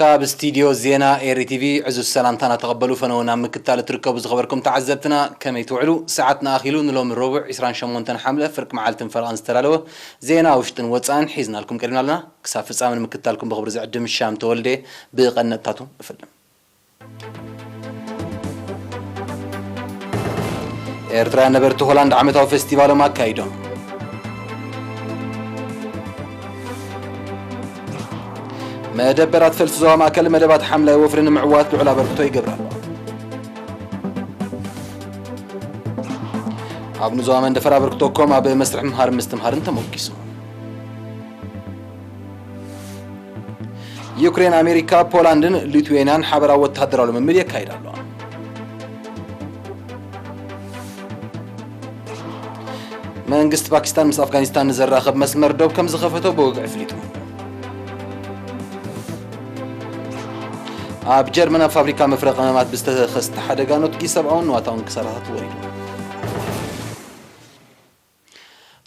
ካብ ስቱድዮ ዜና ኤሪ ቲቪ ዕዙዝ ሰላምታና ተቐበሉ። ፈነወ ናብ ምክታል እትርከቡ ዝኸበርኩም ተዓዘብትና ከመይ ትውዕሉ? ሰዓትና ኣኺሉ ንሎሚ ረቡዕ ዕስራን ሸሞንተን ሓምለ ፍርቂ መዓልትን ፈረቓን ዝተዳለወ ዜና ውሽጥን ወጻእን ሒዝናልኩም ቀሪብና ኣለና። ክሳብ ፍጻመ ንምክታልኩም ብኽብሪ ዝዕድም ሻም ተወልደ ብቐነጥታቱ እፍልም። ኤርትራውያን ነበርቲ ሆላንድ ዓመታዊ ፌስቲቫሎም ኣካይዶም። መደበራት ፈልሲ ዞባ ማእከል መደባት ሓምላይ ወፍሪ ንምዕዋት ልዑል ኣበርክቶ ይገብራ ኣለዋ። ኣብ ንዞባ መንደፈራ ኣበርክቶ ኮም ኣብ መስርሕ ምሃር ምስትምሃርን ተሞጊሱ። ዩክሬን ኣሜሪካ፣ ፖላንድን ሊቱዌንያን ሓበራዊ ወተሃደራዊ ልምምድ የካይዳ ኣለዋ። መንግስቲ ፓኪስታን ምስ ኣፍጋኒስታን ንዘራኸብ መስመር ዶብ ከም ዝኸፈቶ ብወግዒ ኣፍሊጡ። ኣብ ጀርመን ኣብ ፋብሪካ መፍረ ቀመማት ብዝተኸስተ ሓደጋ ኖትጊ ሰብኣውን ንዋታውን ክሳራታት ወሪዱ።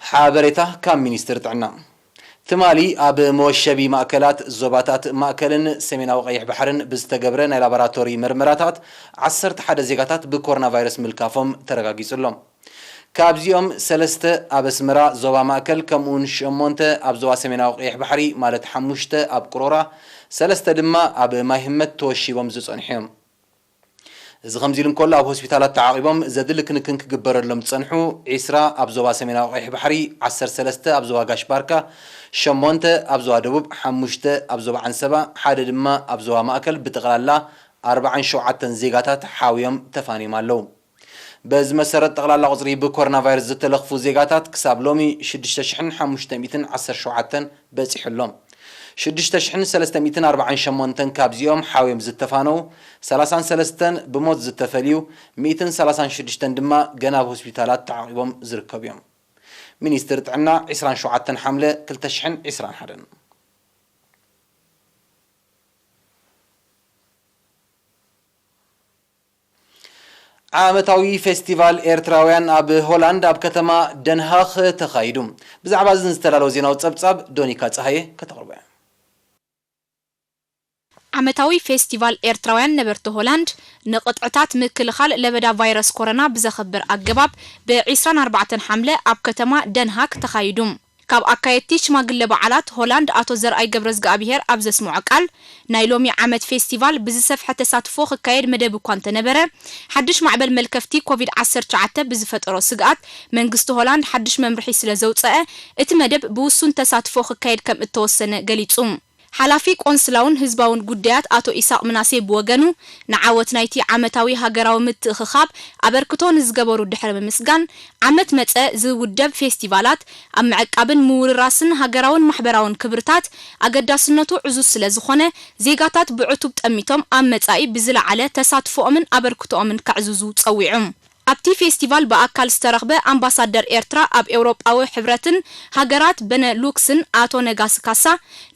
ሓበሬታ ካብ ሚኒስትሪ ጥዕና። ትማሊ ኣብ መወሸቢ ማእከላት ዞባታት ማእከልን ሰሜናዊ ቀይሕ ባሕርን ብዝተገብረ ናይ ላቦራቶሪ ምርመራታት ዓሰርተ ሓደ ዜጋታት ብኮሮና ቫይረስ ምልካፎም ተረጋጊጹ ኣሎ። ካብዚኦም ሰለስተ ኣብ ኣስመራ ዞባ ማእከል፣ ከምኡውን ሸሞንተ ኣብ ዞባ ሰሜናዊ ቀይሕ ባሕሪ፣ ማለት ሓሙሽተ ኣብ ቅሮራ፣ ሰለስተ ድማ ኣብ ማይ ህመት ተወሺቦም ዝጸንሑ እዮም። እዚ ከምዚ ኢሉ እንከሎ፣ ኣብ ሆስፒታላት ተዓቒቦም ዘድሊ ክንክን ክግበረሎም ዝጸንሑ ዒስራ ኣብ ዞባ ሰሜናዊ ቀይሕ ባሕሪ፣ ዓሰርተ ሰለስተ ኣብ ዞባ ጋሽ ባርካ፣ ሸሞንተ ኣብ ዞባ ደቡብ፣ ሓሙሽተ ኣብ ዞባ ዓንሰባ፣ ሓደ ድማ ኣብ ዞባ ማእከል፣ ብጠቕላላ ኣርባዓን ሸውዓተን ዜጋታት ሓውዮም ተፋንዮም ኣለዉ። በዚ መሰረት፣ ጠቕላላ ቁጽሪ ብኮሮና ቫይረስ ዝተለኽፉ ዜጋታት ክሳብ ሎሚ ሽዱሽተ ሽሕን ሓሙሽተ ሚእትን ዓሰርተ ሸውዓተን በጺሑ ኣሎ። ሽዱሽተ ሽሕን ሰለስተ ሚእትን ኣርባዓን ሸሞንተን ካብዚኦም ሓውዮም ዝተፋነዉ፣ ሰላሳን ሰለስተን ብሞት ዝተፈልዩ፣ ሚእትን ሰላሳን ሽዱሽተን ድማ ገና ኣብ ሆስፒታላት ተዓቒቦም ዝርከቡ እዮም። ሚኒስትሪ ጥዕና፣ ዕስራን ሸውዓተን ሓምለ ክልተ ሽሕን ዕስራን ሓደን። ዓመታዊ ፌስቲቫል ኤርትራውያን ኣብ ሆላንድ ኣብ ከተማ ደንሃኽ ተኻይዱ። ብዛዕባ እዚ ዝተዳለወ ዜናዊ ጸብጻብ ዶኒካ ጸሃየ ከተቕርቦ እያ። ዓመታዊ ፌስቲቫል ኤርትራውያን ነበርቲ ሆላንድ ንቕጥዕታት ምክልኻል ለበዳ ቫይረስ ኮሮና ብዘኽብር ኣገባብ ብ ዕስራን ኣርባዕተን ሓምለ ኣብ ከተማ ደንሃክ ተኻይዱ። ካብ ኣካየድቲ ሽማግለ በዓላት ሆላንድ ኣቶ ዘርኣይ ገብረዝግኣብሄር ኣብ ዘስምዖ ቃል፣ ናይ ሎሚ ዓመት ፌስቲቫል ብዝሰፍሐ ተሳትፎ ክካየድ መደብ እኳ እንተነበረ፣ ሓድሽ ማዕበል መልከፍቲ ኮቪድ ዓሰርተ ትሽዓተ ብዝፈጠሮ ስግኣት መንግስቲ ሆላንድ ሓድሽ መምርሒ ስለ ዘውጸአ፣ እቲ መደብ ብውሱን ተሳትፎ ክካየድ ከም እተወሰነ ገሊጹ። ሓላፊ ቆንስላውን ህዝባውን ጉዳያት ኣቶ ኢሳቕ ምናሴ ብወገኑ፣ ንዓወት ናይቲ ዓመታዊ ሃገራዊ ምትእኽኻብ ኣበርክቶ ንዝገበሩ ድሕሪ ምምስጋን፣ ዓመት መጸ ዝውደብ ፌስቲቫላት ኣብ ምዕቃብን ምውርራስን ሃገራውን ማሕበራውን ክብርታት ኣገዳስነቱ ዕዙዝ ስለ ዝኾነ፣ ዜጋታት ብዕቱብ ጠሚቶም ኣብ መጻኢ ብዝለዓለ ተሳትፎኦምን ኣበርክቶኦምን ከዕዝዙ ጸዊዑ። ኣብቲ ፌስቲቫል ብኣካል ዝተረኽበ ኣምባሳደር ኤርትራ ኣብ ኤውሮጳዊ ሕብረትን ሃገራት በነሉክስን ኣቶ ነጋሲ ካሳ፣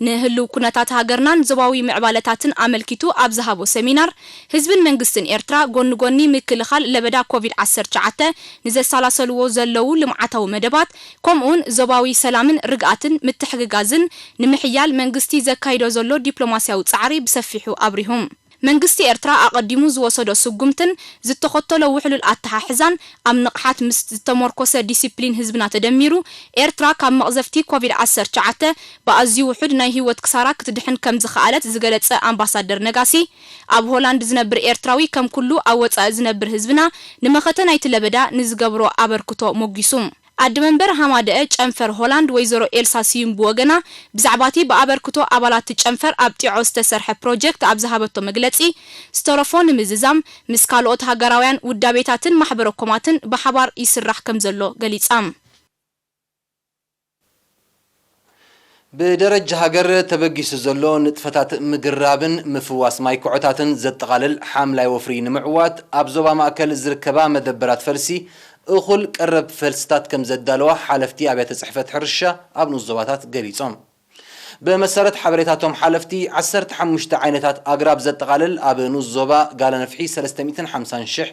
ንህልው ኩነታት ሃገርናን ዞባዊ ምዕባለታትን ኣመልኪቱ ኣብ ዝሃቦ ሰሚናር፣ ህዝብን መንግስትን ኤርትራ ጎኒ ጎኒ ምክልኻል ለበዳ ኮቪድ ዓሰርተ ትሽዓተ ንዘሰላሰልዎ ዘለዉ ልምዓታዊ መደባት፣ ከምኡውን ዞባዊ ሰላምን ርግኣትን ምትሕግጋዝን ንምሕያል መንግስቲ ዘካይዶ ዘሎ ዲፕሎማስያዊ ጻዕሪ ብሰፊሑ ኣብሪሁ። መንግስቲ ኤርትራ ኣቐዲሙ ዝወሰዶ ስጉምትን ዝተኸተሎ ውሕሉል ኣተሓሕዛን ኣብ ንቕሓት ምስ ዝተመርኮሰ ዲሲፕሊን ህዝብና ተደሚሩ፣ ኤርትራ ካብ መቕዘፍቲ ኮቪድ ዓሰርተ ትሽዓተ ብኣዝዩ ውሑድ ናይ ህይወት ክሳራ ክትድሕን ከም ዝኸኣለት ዝገለጸ ኣምባሳደር ነጋሲ፣ ኣብ ሆላንድ ዝነብር ኤርትራዊ ከም ኩሉ ኣብ ወጻኢ ዝነብር ህዝብና ንመኸተ ናይቲ ለበዳ ንዝገብሮ ኣበርክቶ ሞጊሱ። ኣደ መንበር ሃማደአ ጨንፈር ሆላንድ ወይዘሮ ኤልሳ ስዩም ብወገና፣ ብዛዕባ እቲ ብኣበርክቶ ኣባላት እቲ ጨንፈር ኣብ ጢዖ ዝተሰርሐ ፕሮጀክት ኣብ ዝሃበቶ መግለጺ፣ ዝተረፎ ንምዝዛም ምስ ካልኦት ሃገራውያን ውዳቤታትን ማሕበረ ኮማትን ብሓባር ይስራሕ ከም ዘሎ ገሊጻ። ብደረጃ ሃገር ተበጊሱ ዘሎ ንጥፈታት ምግራብን ምፍዋስ ማይ ኩዖታትን ዘጠቓልል ሓምላይ ወፍሪ ንምዕዋት ኣብ ዞባ ማእከል ዝርከባ መደበራት ፈልሲ እኹል ቀረብ ፈልስታት ከም ዘዳለዋ ሓለፍቲ ኣብያተ ጽሕፈት ሕርሻ ኣብ ንኡስ ዞባታት ገሊጾም። ብመሰረት ሓበሬታቶም ሓለፍቲ፣ ዓሰርተ ሓሙሽተ ዓይነታት ኣግራብ ዘጠቓልል ኣብ ንኡስ ዞባ ጋለነፍሒ ሰለስተ ሚእትን ሓምሳን ሽሕ፣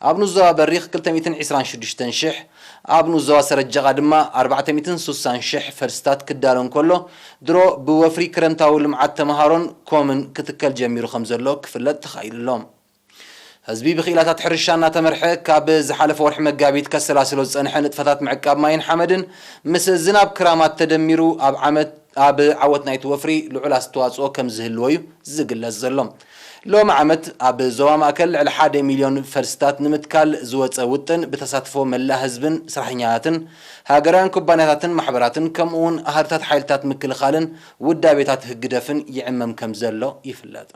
ኣብ ንኡስ ዞባ በሪኽ ክልተ ሚእትን ዕስራን ሽዱሽተን ሽሕ፣ ኣብ ንኡስ ዞባ ሰረጀቓ ድማ ኣርባዕተ ሚእትን ስሳን ሽሕ ፈልስታት ክዳሎ እንከሎ፣ ድሮ ብወፍሪ ክረምታዊ ልምዓት ተምሃሮን ኮምን ክትከል ጀሚሩ ከም ዘሎ ክፍለጥ ተኻኢሉ ኣሎ። ህዝቢ ብክኢላታት ሕርሻ እናተመርሐ፣ ካብ ዝሓለፈ ወርሒ መጋቢት ከሰላስሎ ዝጸንሐ ንጥፈታት ምዕቃብ ማይን ሓመድን፣ ምስ ዝናብ ክራማት ተደሚሩ፣ ኣብ ዓመት፣ ኣብ ዓወት ናይቲ ወፍሪ ልዑል ኣስተዋጽኦ ከም ዝህልዎ እዩ ዝግለጽ ዘሎ። ሎሚ ዓመት ኣብ ዞባ ማእከል ልዕሊ ሓደ ሚልዮን ፈልስታት ንምትካል ዝወጸ ውጥን፣ ብተሳትፎ መላእ ህዝብን ስራሕኛታትን፣ ሃገራውያን ኩባንያታትን ማሕበራትን፣ ከምኡ እውን ኣሃዱታት ሓይልታት ምክልኻልን ውዳቤታት ህግደፍን ይዕመም ከም ዘሎ ይፍለጥ።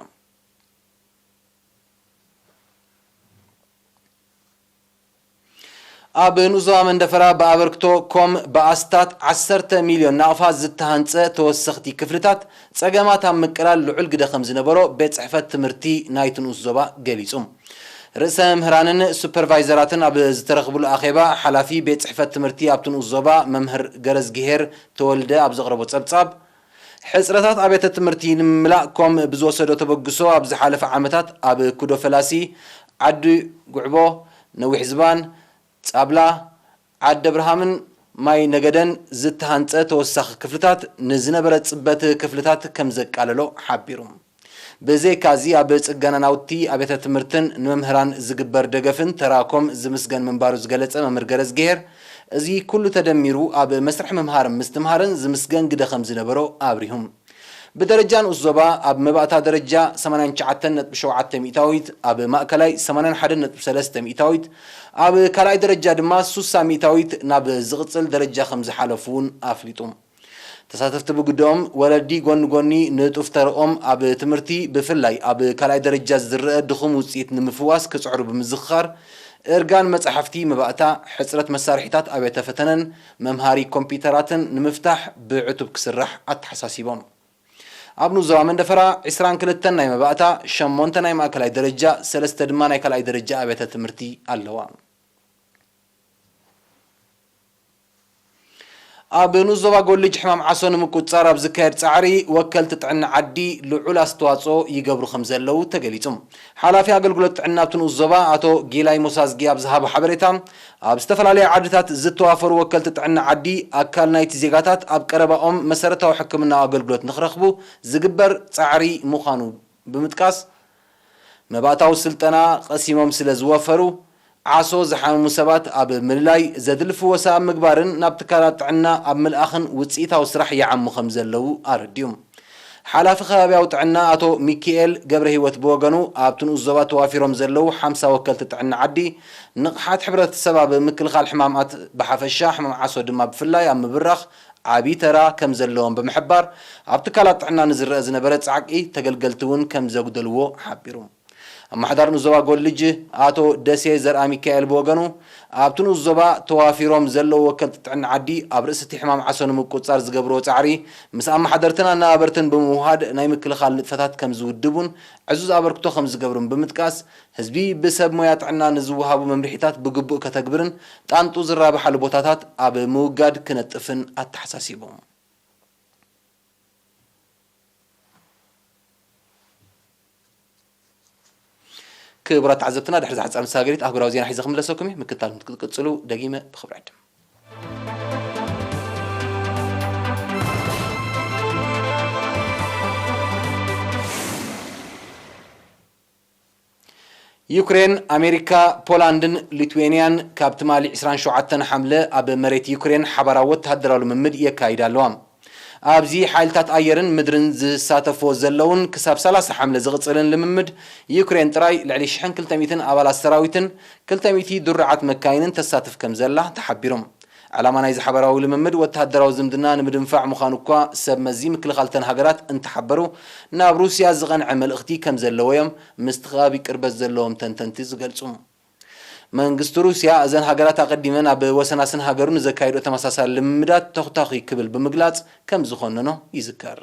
ኣብ ንኡስ ዞባ መንደፈራ ብኣበርክቶ ኮም ብኣስታት ዓሰርተ ሚልዮን ናቕፋ ዝተሃንጸ ተወሰኽቲ ክፍልታት፣ ጸገማት ኣብ ምቅላል ልዑል ግደ ከም ዝነበሮ ቤት ጽሕፈት ትምህርቲ ናይቲ ንኡስ ዞባ ገሊጹ። ርእሰ መምህራንን ሱፐርቫይዘራትን ኣብ ዝተረኽብሉ ኣኼባ፣ ሓላፊ ቤት ጽሕፈት ትምህርቲ ኣብቲ ንኡስ ዞባ መምህር ገረዝግሄር ተወልደ ኣብ ዘቕረቦ ጸብጻብ፣ ሕጽረታት ኣብያተ ትምህርቲ ንምምላእ ኮም ብዝወሰዶ ተበግሶ፣ ኣብ ዝሓለፈ ዓመታት ኣብ ኩዶ ፈላሲ፣ ዓዲ ጉዕቦ፣ ነዊሕ ዝባን፣ ጻብላ፣ ዓዲ ኣብርሃምን ማይ ነገደን ዝተሃንጸ ተወሳኺ ክፍልታት፣ ንዝነበረ ጽበት ክፍልታት ከም ዘቃለሎ ሓቢሩ። ብዘይካዚ፣ ኣብ ጽገና ናውቲ ኣብያተ ትምህርትን ንመምህራን ዝግበር ደገፍን ተራ ኮም ዝምስገን ምንባሩ ዝገለጸ መምህር ገረዝግሄር፣ እዚ ኩሉ ተደሚሩ ኣብ መስርሕ ምምሃር ምስትምሃርን ዝምስገን ግደ ከም ዝነበሮ ኣብሪሁ። ብደረጃ ንኡስ ዞባ፣ ኣብ መባእታ ደረጃ ሰማንያን ትሽዓተን ነጥቢ ሸውዓተ ሚእታዊት፣ ኣብ ማእከላይ ሰማንያን ሓደን ነጥቢ ሰለስተ ሚእታዊት፣ ኣብ ካልኣይ ደረጃ ድማ ሱሳ ሚእታዊት ናብ ዝቕጽል ደረጃ ከም ዝሓለፉ እውን ኣፍሊጡ። ተሳተፍቲ ብግደኦም፣ ወለዲ ጎኒ ጎኒ ንጡፍ ተርኦም ኣብ ትምህርቲ፣ ብፍላይ ኣብ ካልኣይ ደረጃ ዝረአ ድኹም ውጽኢት ንምፍዋስ ክጽዕሩ ብምዝኽኻር፣ እርጋን መጻሕፍቲ፣ መባእታ፣ ሕጽረት መሳርሒታት ኣብያተ ፈተነን መምሃሪ ኮምፒዩተራትን ንምፍታሕ ብዕቱብ ክስራሕ ኣተሓሳሲቦም። ኣብ ንኡስ ዞባ መንደፈራ፣ ዕስራን ክልተን ናይ መባእታ፣ ሸሞንተ ናይ ማእከላይ ደረጃ፣ ሰለስተ ድማ ናይ ካልኣይ ደረጃ ኣብያተ ትምህርቲ ኣለዋ። ኣብ ንኡስ ዞባ ጎልጅ ሕማም ዓሶ ንምቁጽጻር ኣብ ዝካየድ ጻዕሪ፣ ወከልቲ ጥዕና ዓዲ ልዑል ኣስተዋጽኦ ይገብሩ ከም ዘለዉ ተገሊጹ። ሓላፊ ኣገልግሎት ጥዕና ኣብቲ ንኡስ ዞባ ኣቶ ጊላይ ሞሳዝጊ ኣብ ዝሃቦ ሓበሬታ፣ ኣብ ዝተፈላለያ ዓድታት ዝተዋፈሩ ወከልቲ ጥዕና ዓዲ፣ ኣካል ናይቲ ዜጋታት ኣብ ቀረባኦም መሰረታዊ ሕክምናዊ ኣገልግሎት ንኽረኽቡ ዝግበር ጻዕሪ ምዃኑ ብምጥቃስ፣ መባእታዊ ስልጠና ቀሲሞም ስለ ዝወፈሩ፣ ዓሶ ዝሓመሙ ሰባት ኣብ ምልላይ፣ ዘድሊ ፍወሳ ኣብ ምግባርን ናብ ትካላት ጥዕና ኣብ ምልኣኽን ውጽኢታዊ ስራሕ ይዓሙ ከም ዘለዉ ኣረዲኡ። ሓላፊ ከባብያዊ ጥዕና ኣቶ ሚኪኤል ገብረሂወት ብወገኑ፣ ኣብቲ ንኡስ ዞባ ተዋፊሮም ዘለዉ ሓምሳ ወከልቲ ጥዕና ዓዲ፣ ንቕሓት ሕብረተሰብ ኣብ ምክልኻል ሕማማት ብሓፈሻ፣ ሕማም ዓሶ ድማ ብፍላይ ኣብ ምብራኽ ዓቢ ተራ ከም ዘለዎም ብምሕባር፣ ኣብ ትካላት ጥዕና ንዝረአ ዝነበረ ጻዕቂ ተገልገልቲ እውን ከም ዘጉደልዎ ሓቢሩ። ኣመሓዳሪ ንኡስ ዞባ ጎልጅ ኣቶ ደሴ ዘርኣሚካኤል ብወገኑ፣ ኣብቲ ንኡስ ዞባ ተዋፊሮም ዘለዉ ወከልቲ ጥዕና ዓዲ ኣብ ርእሲ እቲ ሕማም ዓሶ ንምቁጽጻር ዝገብርዎ ጻዕሪ፣ ምስ ኣመሓደርትን ኣነባበርትን ብምውሃድ ናይ ምክልኻል ንጥፈታት ከም ዝውድቡን ዕዙዝ ኣበርክቶ ከም ዝገብሩን ብምጥቃስ፣ ህዝቢ ብሰብ ሞያ ጥዕና ንዝወሃቡ መምርሒታት ብግቡእ ከተግብርን ጣንጡ ዝራብሓሉ ቦታታት ኣብ ምውጋድ ክነጥፍን ኣተሓሳሲቦም። ክቡራት ተዓዘብትና፣ ድሕሪ ዝሓጻር መሰጋገሪት ኣህጉራዊ ዜና ሒዘ ክምለሰኩም እየ። ምክትታል ክትቅጽሉ ደጊመ ብኽብሪ ዕድም። ዩክሬን፣ ኣሜሪካ፣ ፖላንድን ሊትዌንያን ካብ ትማሊ ዕስራን ሸውዓተን ሓምለ ኣብ መሬት ዩክሬን ሓባራዊ ወተሃደራዊ ልምምድ የካይዳ ኣለዋ። ኣብዚ ሓይልታት ኣየርን ምድርን ዝሳተፍዎ ዘለውን ክሳብ ሰላሳ ሓምለ ዝቕጽልን ልምምድ፣ ዩክሬን ጥራይ ልዕሊ ሽሕን ክልተ ሚእትን ኣባላት ሰራዊትን ክልተ ሚእቲ ድሩዓት መካይንን ተሳትፍ ከም ዘላ ተሓቢሩ። ዕላማ ናይዚ ሓባራዊ ልምምድ ወተሃደራዊ ዝምድና ንምድንፋዕ ምዃኑ እኳ ሰብ መዚ ምክልኻል እተን ሃገራት እንተሓበሩ፣ ናብ ሩስያ ዝቐንዐ መልእኽቲ ከም ዘለዎ እዮም ምስቲ ከባቢ ቅርበት ዘለዎም ተንተንቲ ዝገልጹ። መንግስቲ ሩስያ፣ እዘን ሃገራት ኣቐዲመን ኣብ ወሰናስን ሃገሩ ንዘካየድኦ ተመሳሳሊ ልምምዳት ተኹታኹ ክብል ብምግላጽ ከም ዝኾነኖ ይዝከር።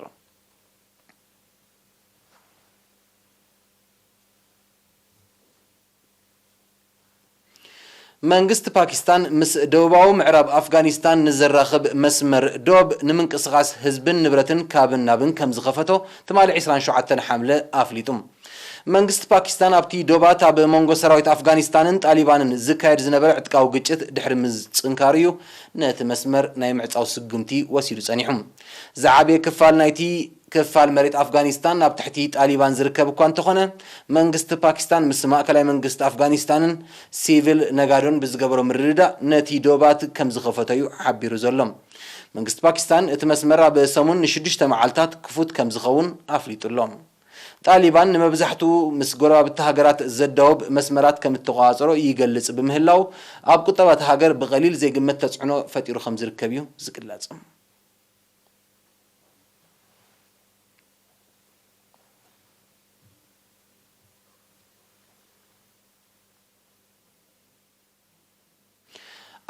መንግስቲ ፓኪስታን ምስ ደቡባዊ ምዕራብ ኣፍጋኒስታን ንዘራኽብ መስመር ዶብ ንምንቅስቓስ ህዝብን ንብረትን ካብን ናብን ከም ዝኸፈቶ ትማሊ ዕስራን ሸውዓተን ሓምለ ኣፍሊጡ። መንግስቲ ፓኪስታን ኣብቲ ዶባት ኣብ መንጎ ሰራዊት ኣፍጋኒስታንን ጣሊባንን ዝካየድ ዝነበረ ዕጥቃዊ ግጭት ድሕሪ ምጽንካሩ እዩ ነቲ መስመር ናይ ምዕጻው ስጉምቲ ወሲዱ ጸኒሑ። ዝዓበየ ክፋል ናይቲ ክፋል መሬት ኣፍጋኒስታን ኣብ ትሕቲ ጣሊባን ዝርከብ እኳ እንተኾነ፣ መንግስቲ ፓኪስታን ምስ ማእከላይ መንግስቲ ኣፍጋኒስታንን ሲቪል ነጋዶን ብዝገበሮ ምርድዳእ ነቲ ዶባት ከም ዝኸፈቶ እዩ ሓቢሩ ዘሎ። መንግስቲ ፓኪስታን እቲ መስመር ኣብ ሰሙን ንሽዱሽተ መዓልታት ክፉት ከም ዝኸውን ኣፍሊጡ ኣሎ። ጣሊባን ንመብዛሕትኡ ምስ ጎረባብቲ ሃገራት ዘዳውብ መስመራት ከም እተቆጻጸሮ ይገልጽ ብምህላው፣ ኣብ ቁጠባ እታ ሃገር ብቐሊል ዘይግመት ተጽዕኖ ፈጢሩ ከም ዝርከብ እዩ ዝግለጽ።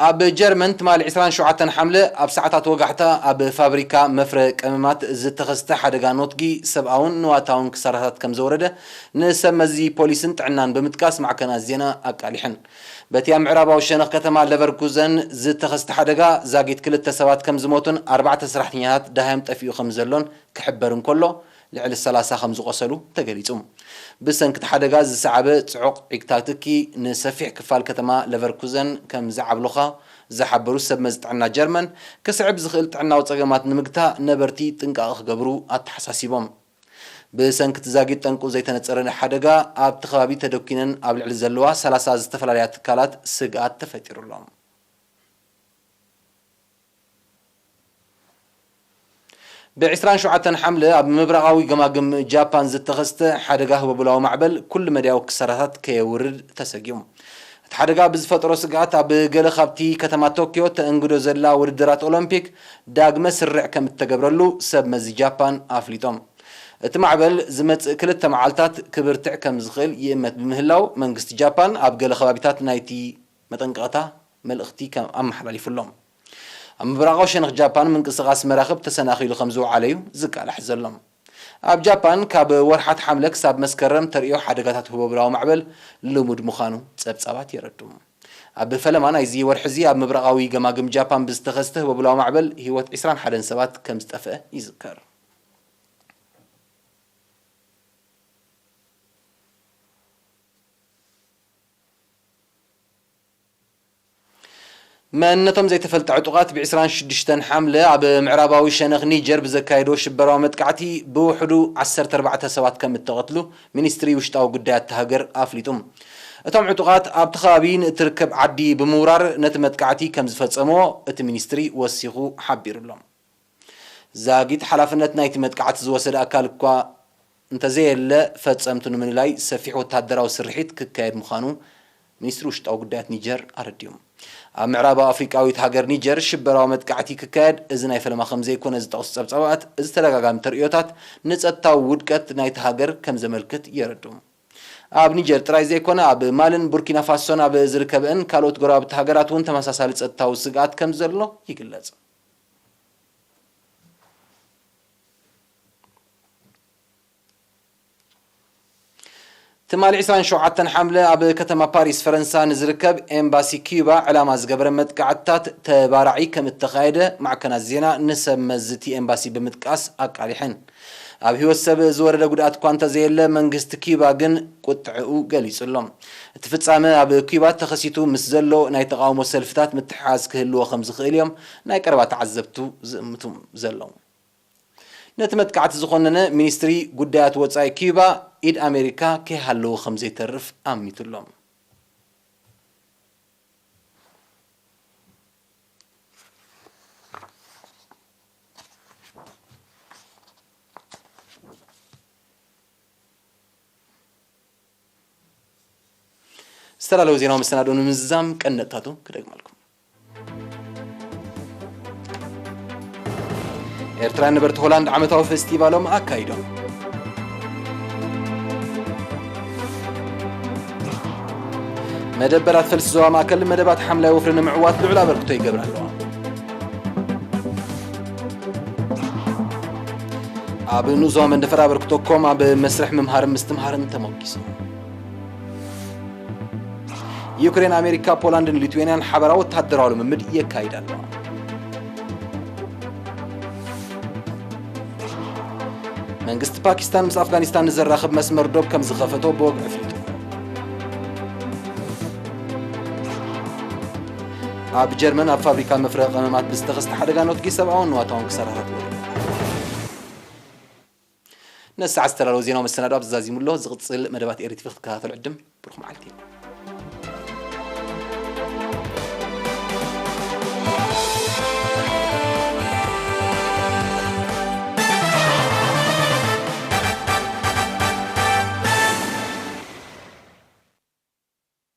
ኣብ ጀርመን ትማሊ ዕስራን ሸውዓተን ሓምለ ኣብ ሰዓታት ወጋሕታ ኣብ ፋብሪካ መፍረ ቀመማት ዝተኸስተ ሓደጋ ኖትጊ ሰብኣውን ንዋታውን ክሳራታት ከም ዘወረደ ንሰብ መዚ ፖሊስን ጥዕናን ብምጥቃስ ማዕከናት ዜና ኣቃሊሐን። በቲ ኣብ ምዕራባዊ ሸነኽ ከተማ ለቨርኩዘን ዝተኸስተ ሓደጋ ዛጊት ክልተ ሰባት ከም ዝሞቱን ኣርባዕተ ሰራሕተኛታት ደሃዮም ጠፊኡ ከም ዘሎን ክሕበር እንከሎ፣ ልዕሊ ሰላሳ ከም ዝቖሰሉ ተገሊጹ። ብሰንኪ እቲ ሓደጋ ዝሰዓበ ጽዑቕ ዒግታ ትኪ ንሰፊሕ ክፋል ከተማ ለቨርኩዘን ከም ዝዓብለኾ ዝሓበሩ ሰብ መዚ ጥዕና ጀርመን፣ ክስዕብ ዝኽእል ጥዕናዊ ጸገማት ንምግታእ ነበርቲ ጥንቃቐ ክገብሩ ኣተሓሳሲቦም። ብሰንኪ እቲ ዛጊት ጠንቁ ዘይተነጸረ ሓደጋ ኣብቲ ከባቢ ተደኲነን ኣብ ልዕሊ ዘለዋ ሰላሳ ዝተፈላለያ ትካላት ስግኣት ተፈጢሩ ኣሎ። ብ ዕስራን ሸውዓተን ሓምለ ኣብ ምብራቓዊ ገማግም ጃፓን ዝተኸስተ ሓደጋ ህቦብላዊ ማዕበል ኩሉ መዳያዊ ክሳራታት ከየውርድ ተሰጊኡ። እቲ ሓደጋ ብዝፈጠሮ ስግኣት ኣብ ገለ ካብቲ ከተማ ቶኪዮ ተእንግዶ ዘላ ውድድራት ኦሎምፒክ ዳግመ ስርዕ ከም እተገብረሉ ሰብ መዚ ጃፓን ኣፍሊጦም። እቲ ማዕበል ዝመጽእ ክልተ መዓልታት ክብርትዕ ከም ዝኽእል ይእመት ብምህላው መንግስቲ ጃፓን ኣብ ገለ ከባቢታት ናይቲ መጠንቀቕታ መልእኽቲ ከም ኣመሓላሊፉ ኣሎ። ኣብ ምብራቓዊ ሸነኽ ጃፓን ምንቅስቓስ መራኽብ ተሰናኺሉ ከም ዝወዓለ እዩ ዝቃላሕ ዘሎ። ኣብ ጃፓን ካብ ወርሓት ሓምለ ክሳብ መስከረም ተርእዮ ሓደጋታት ህቦብላዊ ማዕበል ልሙድ ምዃኑ ጸብጻባት የረድኡ። ኣብ ፈለማ ናይዚ ወርሒ እዚ ኣብ ምብራቓዊ ገማግም ጃፓን ብዝተኸስተ ህቦብላዊ ማዕበል ህይወት ዕስራን ሓደን ሰባት ከም ዝጠፍአ ይዝከር። መንነቶም ዘይተፈልጠ ዕጡቓት ብ ዕስራን ሽዱሽተን ሓምለ ኣብ ምዕራባዊ ሸነኽ ኒጀር ብዘካየድዎ ሽበራዊ መጥቃዕቲ ብውሕዱ ዓሰርተ ኣርባዕተ ሰባት ከም እተቐትሉ ሚኒስትሪ ውሽጣዊ ጉዳያት እታ ሃገር ኣፍሊጡ። እቶም ዕጡቓት ኣብቲ ከባቢ ንእትርከብ ዓዲ ብምውራር ነቲ መጥቃዕቲ ከም ዝፈጸምዎ እቲ ሚኒስትሪ ወሲኹ ሓቢሩ ኣሎ። ዛጊት ሓላፍነት ናይቲ መጥቃዕቲ ዝወሰደ ኣካል እኳ እንተዘየለ፣ ፈጸምቱ ንምልላይ ሰፊሕ ወተሃደራዊ ስርሒት ክካየድ ምዃኑ ሚኒስትሪ ውሽጣዊ ጉዳያት ኒጀር ኣረዲኡ። ኣብ ምዕራባዊ ኣፍሪቃዊት ሃገር ኒጀር ሽበራዊ መጥቃዕቲ ክካየድ እዚ ናይ ፈለማ ከም ዘይኮነ ዝጠቕሱ ጸብጻባት፣ እዚ ተደጋጋሚ ተርእዮታት ንጸጥታዊ ውድቀት ናይቲ ሃገር ከም ዘመልክት የረድኡ። ኣብ ኒጀር ጥራይ ዘይኮነ፣ ኣብ ማልን ቡርኪና ፋሶን ኣብ ዝርከበእን ካልኦት ጎረባብቲ ሃገራት እውን ተመሳሳሊ ጸጥታዊ ስግኣት ከም ዘሎ ይግለጽ። ትማሊ ዕስራን ሸውዓተን ሓምለ ኣብ ከተማ ፓሪስ ፈረንሳ ንዝርከብ ኤምባሲ ኪዩባ ዕላማ ዝገበረ መጥቃዕትታት ተባራዒ ከም እተኻየደ ማዕከናት ዜና ንሰብ መዚ እቲ ኤምባሲ ብምጥቃስ ኣቃሊሐን። ኣብ ህይወት ሰብ ዝወረደ ጉድኣት እኳ እንተዘየለ፣ መንግስቲ ኪዩባ ግን ቁጥዕኡ ገሊጹ ኣሎ። እቲ ፍጻመ ኣብ ኪዩባ ተኸሲቱ ምስ ዘሎ ናይ ተቓውሞ ሰልፍታት ምትሕሓዝ ክህልዎ ከም ዝኽእል እዮም ናይ ቀረባ ተዓዘብቱ ዝእምቱ ዘለዉ። ነቲ መጥቃዕቲ ዝኾነነ ሚኒስትሪ ጉዳያት ወጻኢ ኪዩባ፣ ኢድ ኣሜሪካ ከይሃለዎ ከም ዘይተርፍ ኣሚቱ ኣሎ። ዝተላለዉ ዜናዊ መሰናድኦ ንምዝዛም ቀነጥታቱ ክደግመልኩም። ኤርትራውያን ነበርቲ ሆላንድ ዓመታዊ ፌስቲቫሎም ኣካይዶም። መደበራት ፈልሲ ዞባ ማእከል መደባት ሓምላይ ወፍሪ ንምዕዋት ልዑል ኣበርክቶ ይገብራ ኣለዋ። ኣብ ንኡስ ዞባ መንደፈራ ኣበርክቶ ኮም ኣብ መስርሕ ምምሃርን ምስትምሃርን ተሞጊሱ። ዩክሬን፣ ኣሜሪካ፣ ፖላንድን ሊትዌንያን ሓበራዊ ወተሃደራዊ ልምምድ የካይዳ ኣለዋ። መንግስቲ ፓኪስታን ምስ ኣፍጋኒስታን ንዘራኽብ መስመር ዶብ ከም ዝኸፈቶ ብወግዒ ኣፍሊጡ። ኣብ ጀርመን ኣብ ፋብሪካ መፍረ ቀመማት ብዝተኸስተ ሓደጋ ኖትጊ ሰብኣውን ንዋታውን ክሳራታት ወሪዱ። ነዚ ሰዓት ዝተዳለወ ዜናዊ መሰናዶ ኣብ ዛዚሙ ኣሎ። ዝቕጽል መደባት ኤሪ ቲቪ ክትከታተሉ ዕድም። ብሩኽ መዓልቲ።